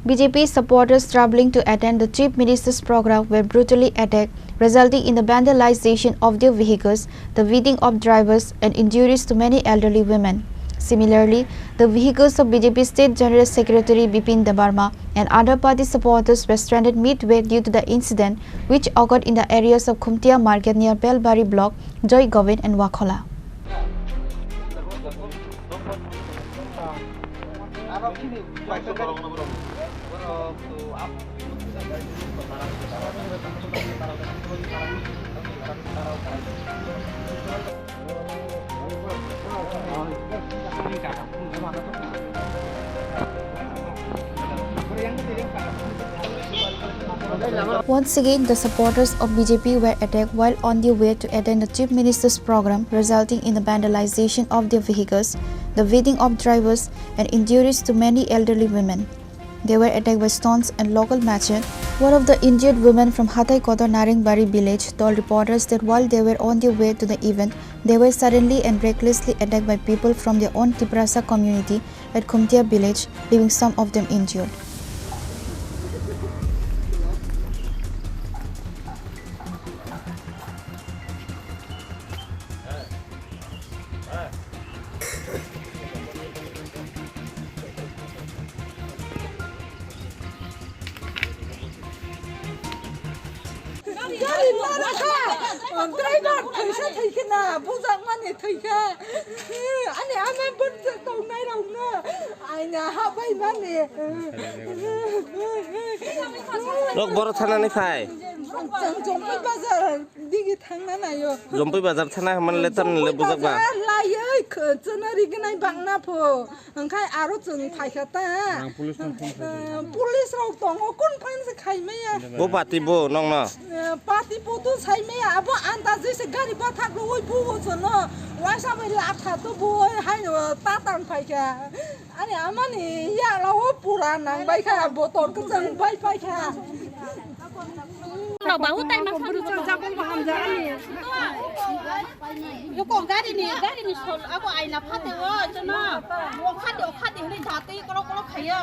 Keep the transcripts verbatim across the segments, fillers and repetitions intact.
B J P supporters traveling to attend the Chief Minister's program were brutally attacked, resulting in the vandalization of their vehicles, the beating of drivers, and injuries to many elderly women. Similarly, the vehicles of B J P State General Secretary Bipin Debbarma and other party supporters were stranded midway due to the incident, which occurred in the areas of Khumtia Market near Belbari Block, Joy Govind, and Wakhola. Once again, the supporters of B J P were attacked while on their way to attend the Chief Minister's program, resulting in the vandalization of their vehicles, the beating of drivers, and injuries to many elderly women. They were attacked by stones and local machete. One of the injured women from Hatai Kotor Narengbari village told reporters that while they were on their way to the event, they were suddenly and recklessly attacked by people from their own Tiprasa community at Khumtia village, leaving some of them injured. Gari nara kha. Driver thaisa thaikhe na, bujakmani thaikha. Ani ama bwrwk tongnai rokno aina habai mani. Rok boro thanani phai. Chwng Jompai bazar digi thangna naio. Jompai bazar thana hwnmani le tamni le bujak ba. Bazar laioi kh-, chwno rignai bangna pho. Hwnkhe aro chwng phaikha ta. Nang police no phone khaidi. Eh, police rok tongo, kun phan se khai maya. Bo party bo nongno? Eh, party bo to sai maya, abo andajwi se gari bathak rwui buo chwngno. Waisa bai latha to buo hai, eh, ta tang phaikha. Ani amani ya lawo pura nang bai kha, botor kwchwng bai pai kha. Rok ba utai ma phone chajak bo hamjak ani. Yoko gari ni, gari ni sol, abo aina phate o, jono. O phate, o phate hwnwi datwi kolo kolo khayo.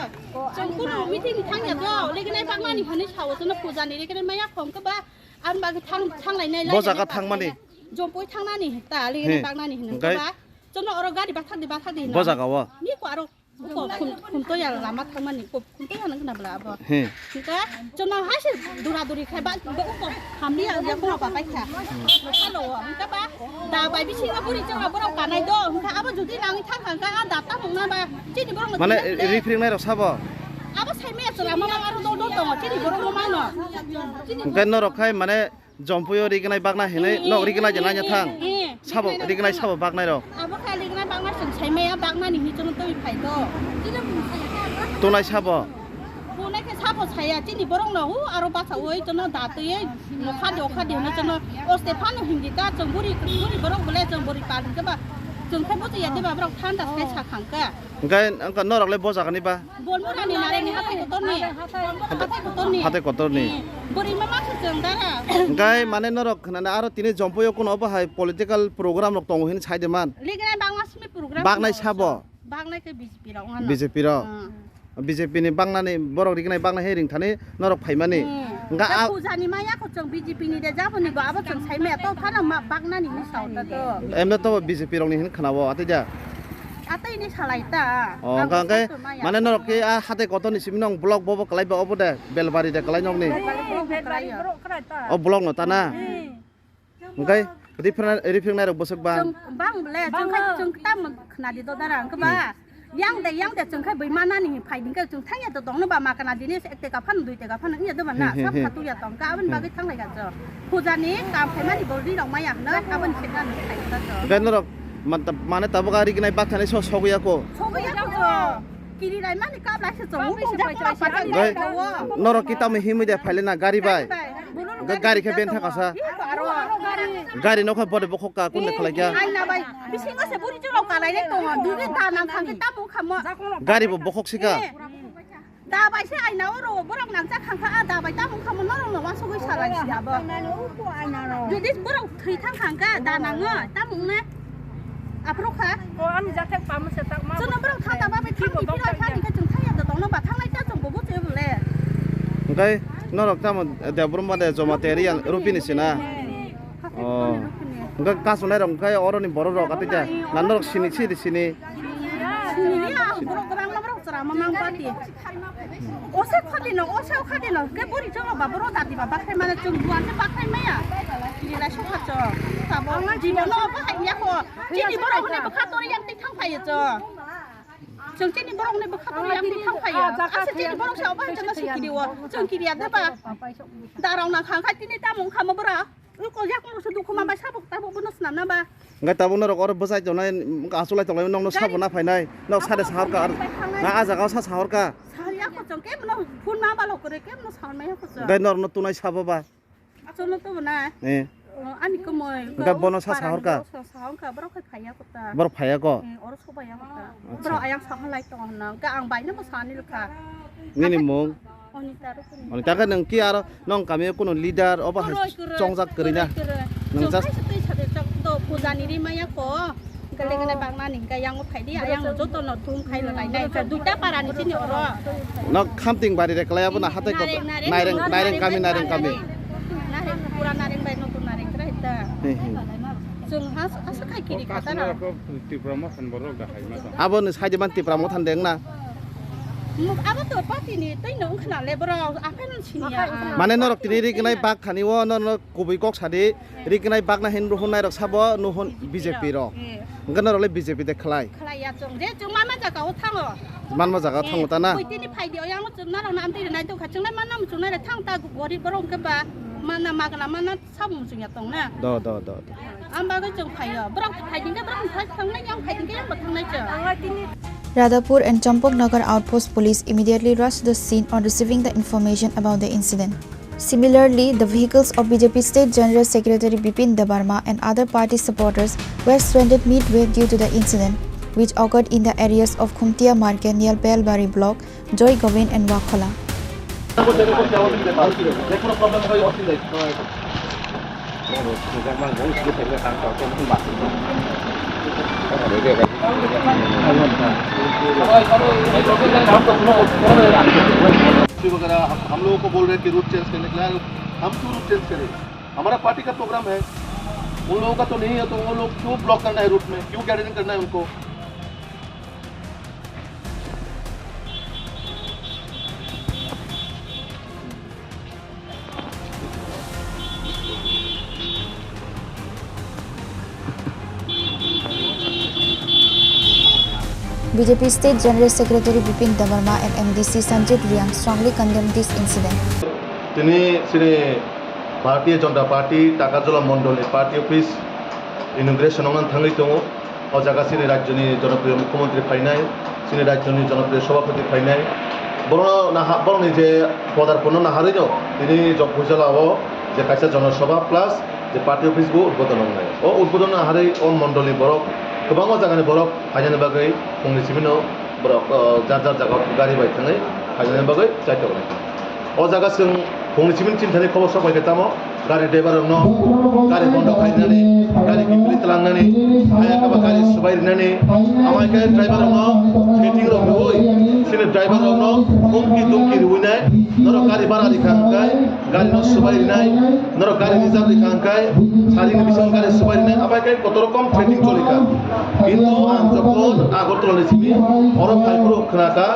Chwng kunu meeting thangya do, leginai bakmani hwnwi sao, jono puja ni leginai maya khong khe ba, ang bagwi thang, thang lainai. Bo lai jaga lainai thangmani? Jompoi thangnani ta, leginai He. baknani hwnwi Hwnkhe? khe ba. Jono oro gari bathak di, bathak di Bo hwnwi. jaga o? Ni ko aro Uko khum, khum toya lama thangmani, ko khum toya nang khna bla abo. He. Hingka, chwng nang hai se dura duri khai ba, bo uko hamli ya, ya khna ba pai kha. Halo, hingka ba, da bai bisi ga buri chwng abo rok kanai do, hingka abo jodi nang thang khang ka, da ta mung na ba, chini borok no Mane, thang na re. Rifring nai rok sabo? Abo sai me chwng ama ma aro dol dol tongo, chini borok no ma no. Hingke norok khai mane, Jompuio rignai bakna hinwi, eh, nok rignai je naina thang. Eh, sabo, rignai rignai sabo baknai rok. Abo kha rignai bakna chwng sai maya baknani hinwi chwng twi phai do. Tunai sabo. Tunai khe sabo saya, chini borok no hu aro basa oi chwng da twi nokha de okha de hinwi chwng o Stefano hindi ta chwng buri, buri borok bole chwng buri pal hinwi ba chwng khe bo ya de ba borok thanda sai sa khang kha. Hingke wngkha norok le bo jaga ni ba? Bolmurani narani hathai kotorni. Hathai kotorni. Hathai kotorni. Eh, bwrwi ma ma se chwng dara. Hingke mane norok khnana aro tini Jompuio kuno obo hai political program rok tongo hini sai de man. Lignai bangma simi program Baknai tongo. Sabo? Baknai khe B J P rok wngkha na. B J P rok? Hmm. B J P ni baknani borok rignai baknai he ringthani norok phaimani. Hmm. Hingke Khe a- puja ni maya kho chwng B J P ni de jabo ni bo abo chwng sai maya to phano ma baknani ni sao ta to. Emno to B J P rok ni hin khna bo atwi da. Atwi ni salai ta. Oh, ang hingke, hingke sai to maya. Mane norok ke a hathai kotor ni simi nong block bo bo kalai ba obo de Belbari de kalai nong ni. Belbari block bo kalai ya. Oh, block no ta na. Hmm. Hingke rifreng, rifreng nai rok bwswk bang. Chwng bang le, chwng khai, chwng tam khna di do dara, hingke ba. Hmm. Yang de, yang de, chwng khai bui manani phai hingke chwng thang ya to tong no ba ma kana dini ek teka phan, dui teka phan, ya do ba na, Hmm, hmm, sam hmm. Khatu ya tong ka, aboni Hmm. bagwi thang lai ka chwng. Puja ni kam khai mani bol ri rok maya hwno, aboni se kan khai ka chwng. Hingke norok man-, mane tabuk a rignai bakthani so sogwi ya ko. Sogwi ya ko chwng. Kiri rai mani kap lai se chwng, ukong jak kap lai Hingke chwng. Norok ki tamo himwi de phaile na gari bai. Hingke gari khe ben thaka sa. Gari nokha bode bokhok ka kunde khalai kya. Aina bai. Bisingo se buri chwla kalai le tongo. Duri ta nang khang ta bu khamo. Gari bo bokhok sika. Da bai se aina oro borok nang cha khang kha da bai ta bu khamo norok no wasugwi salai si abo. Jodi borok thwi thang khang kha da nango ta mung ne. Aphuru kha. O ani jathek pamo se tak ma. Chwng borok thang ta ba bai thang di pira kha ni khe chwng thang ya da tong no ba thang lai ta chwng bo bo chwng le. Hwnkhe norok tamo Debrum ba de Jamatia Reang Rupini se na? Oh. Hwnkhe kasunai rok hwnkhe oroni borok rok atwi khe na norok sini sini sini? Sini ya, borok kwbangma borok chwrama mang party. Osa khadi no, osa khadi no, ke bori chwng ba borok dadi ba bakhai mane chwng duan se bakhai maya. Kiri lai sokha chwng. Tabo jibono bahai ya kho. Chini borok hwnwi bwkha tori yang tik thang phaiyo chwng. Chwng chini borokni bwkha tori yang tik thang phaiyo. Asa chini borok sa obo hai chwngno sikiri o. Chwng kiri ya da ba. Darok nang khang khai tini tamo wngkha mo bwra. Ui ko yak mo se dukhu ma bai sabuk tabuk bono swnam na ba. Hwnkhe tabuk norok oro bwsai tongnai, achuk lai tongnai nokno sabo na phainai. Nok sade sahor ka ar. Na a jaga o sa sahor ka. Sari ako chwng kebono phone ma balo kore kebono sahor maya ko chwng. Hwnkhe norokno tunai sabo ba. Achukno to na. Eh. O, ani kwmwi. Hwnkhe bono sa sahor ka? Sa sahor ka, borok khai phaiya ko ta. Borok phaiya ko? Eh, oro sok phaiya ko ta. Acha. Borok ayang sahor lai tongo hwnna. Hwnkhe ang baino bo sani rwkha. Nini mung? Onita Rukuni. Onita khe nwng ki aro nwng kami o kuno leader obo hai chongjak kwrwi na? Kwrwi, kwrwi. Nwng just twi sade chok to puja ni ri maya ko. Gale gale bang nani hwnkhe yang o phai di, ayang o joto no thum khai lo lai nai. Duita para ni chini oro. No khamting bari re kwlai abo na hatai ko. Nareng, nareng, nareng, nareng kami, nareng kami. Nareng, pura nareng bai no to nareng krai ta. He, he. Chwng has-, asa khai kiri kha ta na. Tipra Motha ni borok da hai ma tong. Abo ni side man Tipra Motha ni deng na. Abo to party ni tei no wngkhna le borok aphai no sini ya. Mane norok tini ri gwnai bak thani o no, no kubui kok sadi. Ri gwnai bakna hin hwnnairok sabo nuhun B J P rok. Eh. Hwnkhe norok le B J P de khlai. Khlai ya chwng je chwng manma jaga o thango. Manma jaga o thango ta na? Koi tini phai di o yang chwng narok na amtwi rinai tongkha chwng nai manna muchung nai thang ta gorib borok hwnkhe ba manna magna manna sabo muchung ya tong na. Do, do, do, do. Am bagwi chwng phai o. Borok phai dingkhe borok phai thangnai yang phai dingkhe yang bo thangnai chwng. Radhapur and Champaknagar outpost police immediately rushed to the scene on receiving the information about the incident. Similarly, the vehicles of B J P State General Secretary Bipin Debbarma and other party supporters were stranded midway due to the incident, which occurred in the areas of Khumtia Market near Belbari Block, Joy Govind and Wakhola. वगैरह हम, हम लोगों को बोल रहे हैं कि route change करने के लिए, हम क्यों रूट चेंज करें? हमारा पार्टी का प्रोग्राम है, उन लोगों का तो नहीं है, तो वो लोग क्यों ब्लॉक करना है रूट में, क्यों गैदरिंग करना है उनको? B J P State General Secretary Bipin Debbarma and M D C Sanjit Reang strongly condemned this incident. Tini chini Bharatiya Janata Party Takarjala Mondol ni party office inauguration wngna thangwi tongo. O jaga chini rajyoni jonopriyo mukhyamantri phainai, chini rajyoni jonopriyo sabhapati phainai. Borokno naha-, borokni je podarpono naharwino tini Jokboi jala o je kaisa jonosabha plus je party office bo udbodon wngnai. O udbodon naharwi o mondolni borok kwbangma jagani borok phainani bagwi phungni simino borok, o, jar jar jaga gari bai thangwi phainani bagwi chaitok nai. O jaga chwng phungni simi chini thani khobor sok bai khe tamo gari driver rokno gari bondo khainani, gari kiphilwi twlangnani, haya khe ba gari swbai rinani, amai khe driver rokno threatening rok rwui, chini driver rokno humki dumki rwui nai, norok gari bara rikha hwnkhe gari no swbai rinai, norok gari reserve rikha hwnkhe sarini bising gari swbai rinai, amai khe kotor rokom threatening cholikha. Kintu ang jokhon Agartala ni simi oro phaiphuru khwnakha,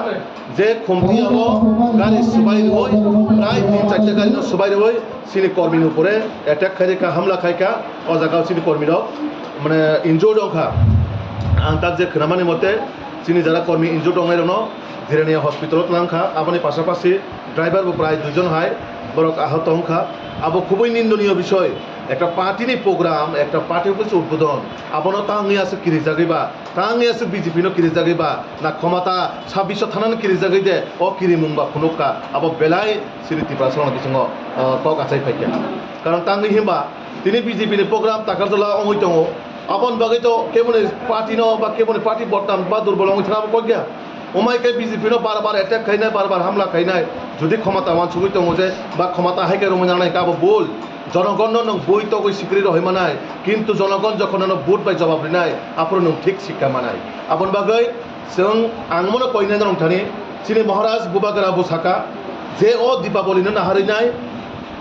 je Khumtia o gari swbai rwui, prai tin charta gari no swbai rwui, chini kormi ni upore attack khai rikha, hamla khai kha, o jaga o chini kormi rok mane injured wngkha. Ang tak je khwnamani mote, chini jara kormi injured wngnai rokno Jirania hospital o twlang kha, aboni pasapasi driver bo prai duijon hai borok ahot wngkha. Abo khubui nindoniyo bisoy, ekta party ni program, ekta party office udbodon, abono tangwi aswk kirijagwi ba, tangwi aswk B J P no kirijagwi ba, na khomata sabbish thanano kirijagwi de, o kirimung ba phunukha, abo belai chini Tiprasa rokni bisingo, ah, kok achai phaikha. Karon tangwi himba tini B J P ni program Takarjala wngwi tongo, aboni bagwi to keboni party no ba keboni party bodnam ba durbol wngwi thangna abo kok ya. Omai khe B J P no bar bar attack khainai, bar bar hamla khainai, jodi khomata wansugwi tongo je ba khomata hai khe romwi nangnai khe abo bul. Jonogonno nwng bui togwi sikri rohoi manai, kintu jonogon jokhon nono vote bai jobab rinai, aphuru nwng thik sikha manai. Aboni bagwi chwng ang mono koinai norok thani, chini Maharaj Bubagra bo saka, Je o Dipaboli no naharwi nai,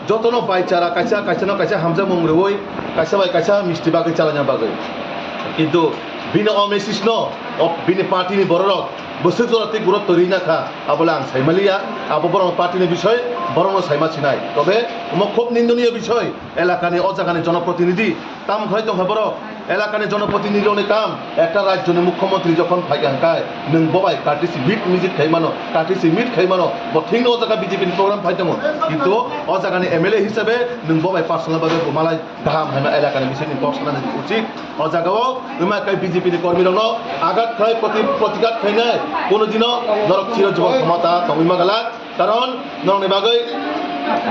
jotono baichara kaisa, kaisa no kaisa hamjakmung rwui, kaisa bai kaisa misti bagwi chalaina bagwi. Kintu bini o message no, o bini party ni bororok bwswk jora tei gurutto rina kha, abole ang saimaliya, abo borok party ni bisoi, borok no saima sinai. Tobe omo khub nindoniyo bisoi, elakani o jagani jonoprotinidhi, Tam khlai tong kha borok, elakani jonoprotinidhi rokni kam, ekta rajyoni mukhyamantri jokhon phai kha hwnkhe, nwng bo bai courtesy meet visit khai mano, courtesy meet khai mano, bo thikno o jaga B J P ni program phai tongo, kintu o jagani M L A hisabe nwng bo bai personal bagwi bo malai kaham hwnwi elakani bisingtwi kok sanani uchit. O jagao wngma khe B J P ni kormirokno agat khlai proti-, protigat khainai, kono dino norok chiro jibon khomota tongwi ma glak, karon norokni bagwi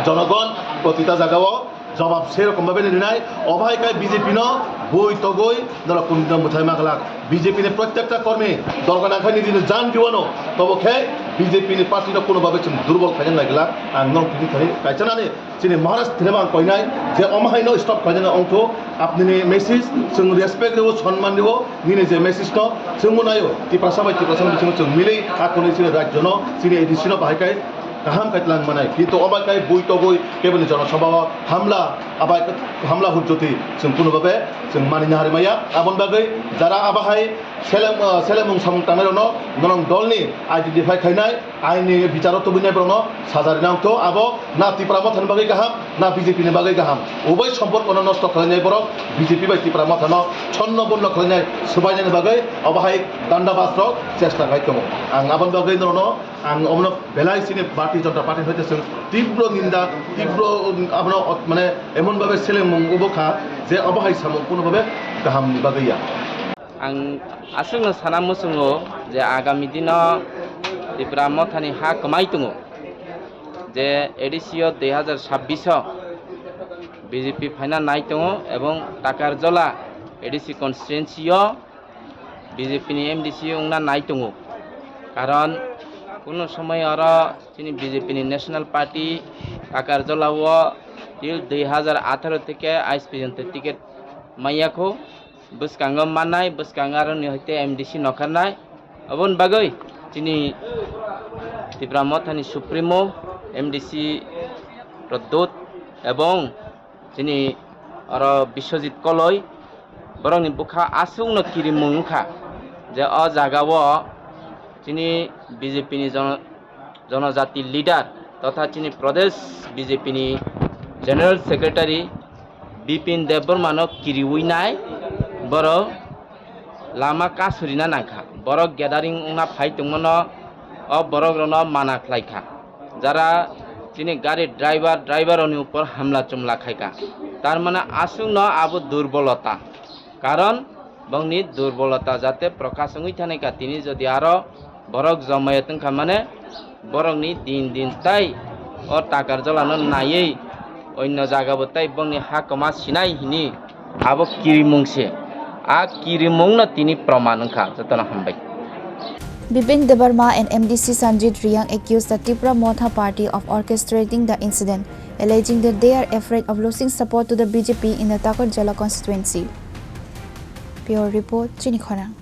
jonogon protita jagao jobab se rokom babe rinai, obo hai khe B J P no bui togwi norok kundino mwthai ma glak. B J P ni prottekta kormi dorga nangkha nini jan diwano, tobo khe B J P ni party no kuno babe chwng durbol khaina nai glak. Ang norok tini thani kaisa nani chini Maharaj thini bang koinai je omo hai no stop khaina ongthu, apni ni message chwng respect rwo, sonman rwo, nini je message no chwng naio, Tiprasa bai Tiprasa ni bisingo chwng mili, akoni chini rajyo no, chini A D C no bahai khe kaham khe tlang manai, kintu obo khe bui togwi keboni jonosabha o hamla, abai hamla hujjoti chwng kuno babe chwng mani nahari maya. Aboni bagwi jara abo hai seleng, ah, selemung samung tangnai rokno norok dolni identify khainai, aini bicharo tubunai borokno saja rina wngtho. Abo na Tipra Mothani bagwi kaham, na B J P ni bagwi kaham. Ubai somporkono nosto khlainai borok B J P bai Tipra Mothano chonno bonno khlainai, swbainani bagwi obo hai danda basrok chesta khai tongo. Ang aboni bagwi norokno Ang omono belai chini Bharatiya Janata Party hoite chwng tibro ninda, tibro, um, abono ot-, mane emon babe selemung obo kha je obo hai samung kuno babe kaham ni bagwi ya. Ang aswkno sana muchungo je agami dino Tipra Mothani ha kwmai tongo, je A D C o dui hazar sabbish o B J P phaina nai tongo ebong Takarjola A D C constituency o B J P ni M D C wngna nai tongo. Karon kuno somoi oro chini B J P ni National Party Takarjola o till dui hazar atharo theke ais porjonto ticket maya kho. Bwskango mannai, bwskango aroni hoite M D C nokharnai. Oboni bagwi chini Tipra Mothani Supremo M D C Pradyot ebong chini oro Biswajit Koloi, borokni bwkha aswkno kirimung wngkha je o jagao chini B J P ni jono-, jonojati leader totha chini Pradesh B J P ni General Secretary Bipin Debbarma no kiriwi nai borok lama kasurina nangkha. Borok gathering wngna phai tongmano o borok rokno mana khlaikha. Jara chini gari driver, driver rokni upor hamla chumla khaikha. Tar mane aswkno abo durbolota. Karon bongni durbolota jate prokash wngwi thanai kha, tini jodi aro borok jomai tongkha mane borokni din din tai o Takarjolano naiwi onno jagabo tai bongni ha kwma sinai hini abo kirimung se. A kirimungno tini proman wngkha. Jotono hambai. Bipin Debbarma and M D C Sanjit Reang accused the Tipra Motha Party of orchestrating the incident, alleging that they are afraid of losing support to the B J P in the Takarjala constituency. Bureau report, Chini Khorang.